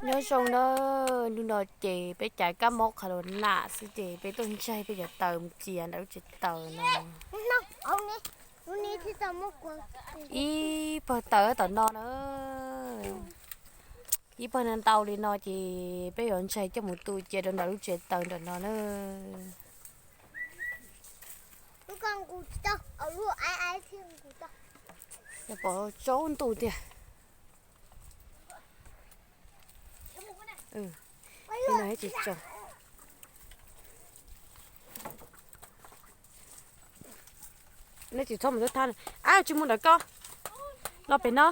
Nyob zoo na, hnub no ces peb caiv kab mob qhov los nam xwb ces peb tuaj ntsaig peb cov taws mus cia ntawm lub tsev taws no. Ib pawg taws tom no na, ib pawg no ntau li no ces peb yuav ntsaig coj mus tu cia rau ntawm lub tsev taws ntawm no na. Pom tsaub ntuj tiag. Tsis txhob mus thab, ab, tsis mus ntawm ko, los pem no.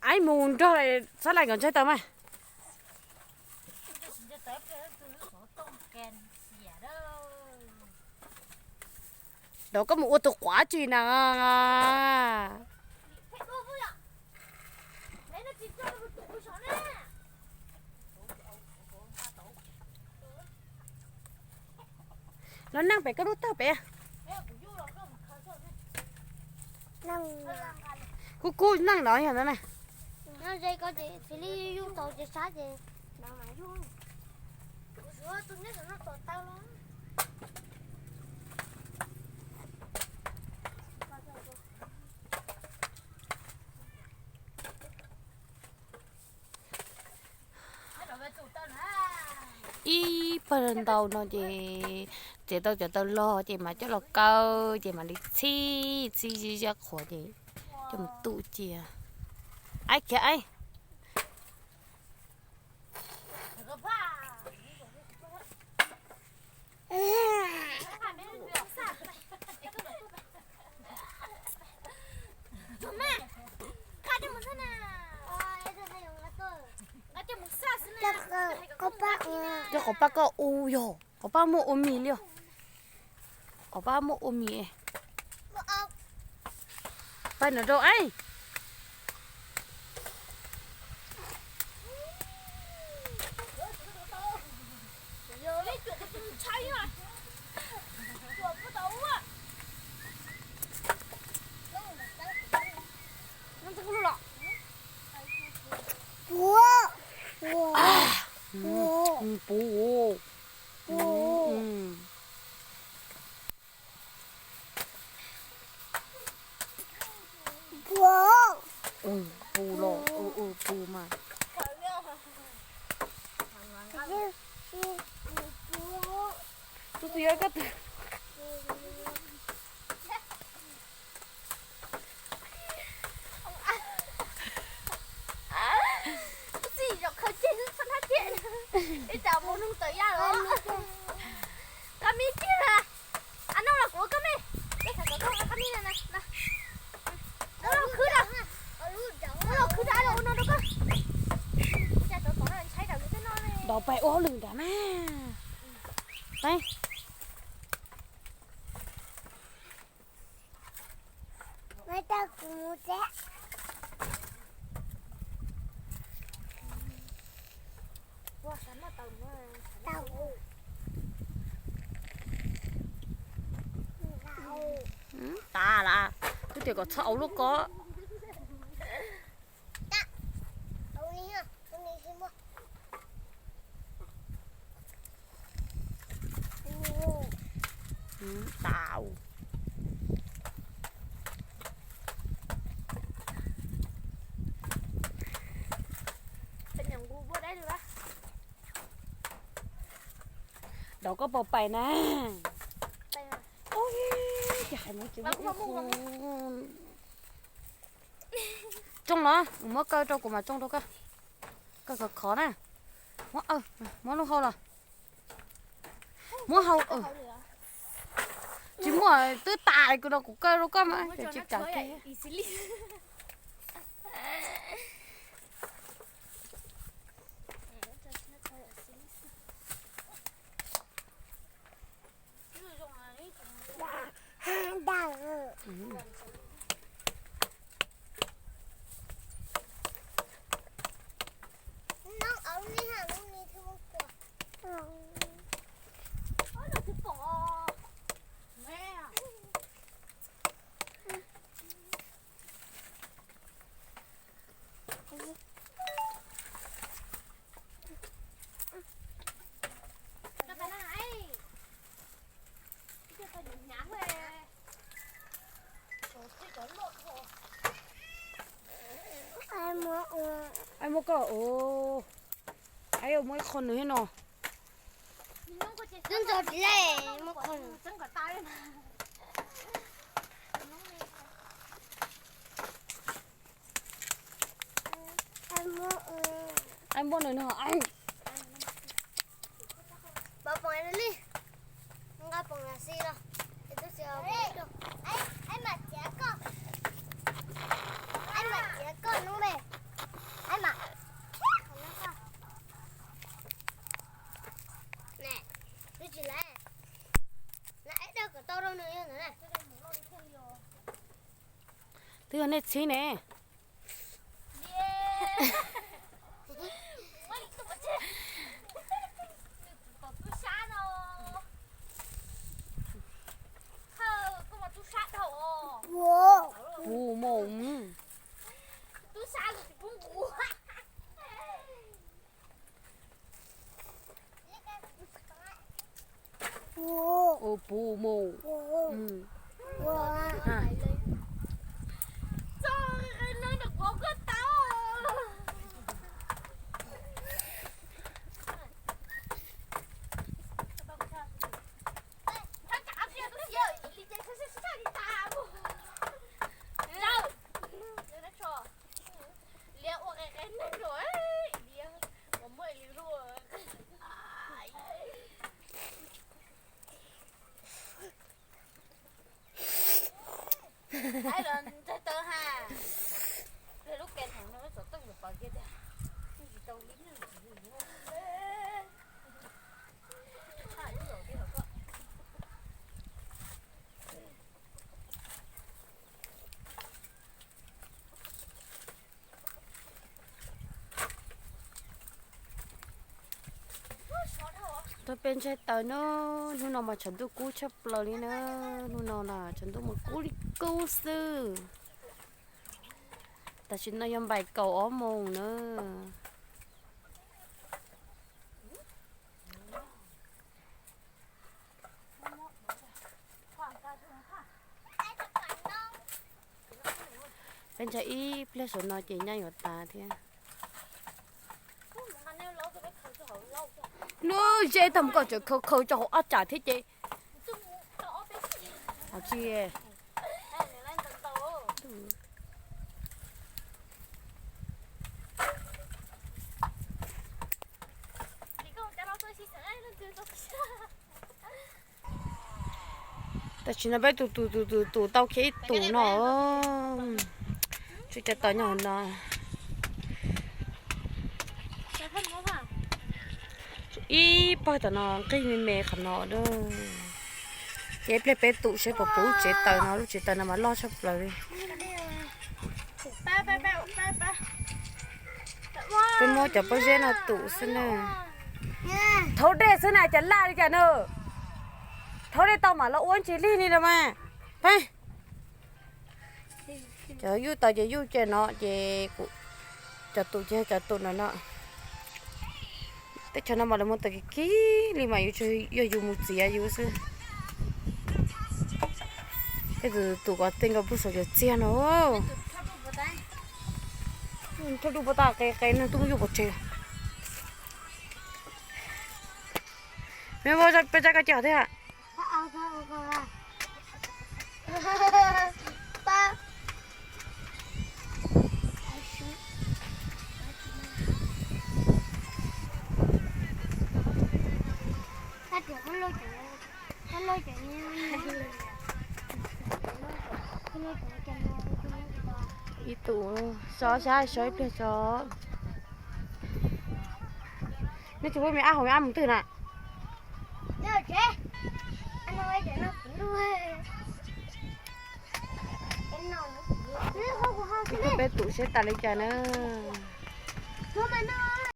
Ab, mus nrog Xab Lais nkawd ntsaig taws mas. Rov koj mus ua tus quav tsi na. Los neej pem koj lub tawg pem. Kub kub neej no yog no na. Ib pawg ntau no ces txiav tau cov taws log ces mam coj los kaw ces mam li txhib txhib ziab ziab qhuav ces coj mus tu cia. Aib khiav aib. Coj qhov paj koj u yog qhov paj muaj ua mis li os. Qhov paj muaj ua mis. Paj no rau aib. Puv. Puv los puv mas. Tus twg yuav koj tus. Txij zaum khaws ceg xwb txhob thab tiag. Ib tsam mus nug tawm yaj los. Koj me tiag. A no los kuv ua koj me. Koj xav kom koj ua koj me na. Ua los khwb da. Ua los khwb da los ua no rau koj. Ntau pais ua hauj lwm nrad na. Tas las, twb tias kom txhob ua lub kob. Tas. Dov koj puas pais na? Ces hais mus tsis muaj ib qho. Tsoo los, muab kaw rau kuv mas tsoo rau koj. Kaw khov khov na. Muab, muab lub hau los. Muab hau. Tsis muaj, twb tas kuv no kuv kaw rau koj mas tsis kam kiag. Koj, aib, muaj ib qho nws thiab no. Twb ntxog tsis lej, muaj qho nws. Aib, muab nws no. Pov poom li, nqa poom los xi los. Aib, mam txiav koj, aib, mam txiav koj no me. Aib, mam. Ne, twb tsis lej. Na, aib, dawj kom tau rau nws ntawd na. Twb yog nej txhib ne. Puv mus. Ua puv mus. Aib, los ntsaig taw ha. Lub ke no xov tooj yuav pov kiag tiag. Tsis tau li. Tuaj peb ntsaig taw na, hnub no mas tshav ntuj kub tshaj plaws li na. Hnub no na tshav ntuj mas kub li kub xwb. Tam sim no yog npaum kaum ob moos na. Peb ntsaig ib pliag saum no ces nyob yuav tas thiab. Lub zeb tag mus koj tseem khaws khaws rau hauv ob tsam thiab ces. Hos tsis. Tam sim no peb tus tus tus tus tus tau khiav ib tus no. Tshuav cov tod nyob hauv no. Ib pawg tom no nqig me me qhov no. Ces ib pliag peb tus saib puas puv lub tsev taws no, lub tsev taws no mas loj tshaj plaws li. Peb muab cov pob zeb no tus xwb na. Thaub dej xwb na, cas laj li cas na. Thaub dej tau mam los ua ntsis lig li los mas. Peb cov yuj tau ces yuj ces no ces kuv cov tus ces cov tus no no. Teb chaws no mas lawv muaj tau kiv kiv li mas yuav tsum yog yus mus txiav yus xwb. Peb tus tus kom tej nkaus pug saum cov txiag no. Thaj dub puas tas qe qe no twb muab yuj pov tseg. Me peb tsa koj cog thiab. Ib tug so sab so ib pliag tso. Neb tsis pub me ab hauv me ab mus twg na? Ib tug peb tus seb tas li cas na.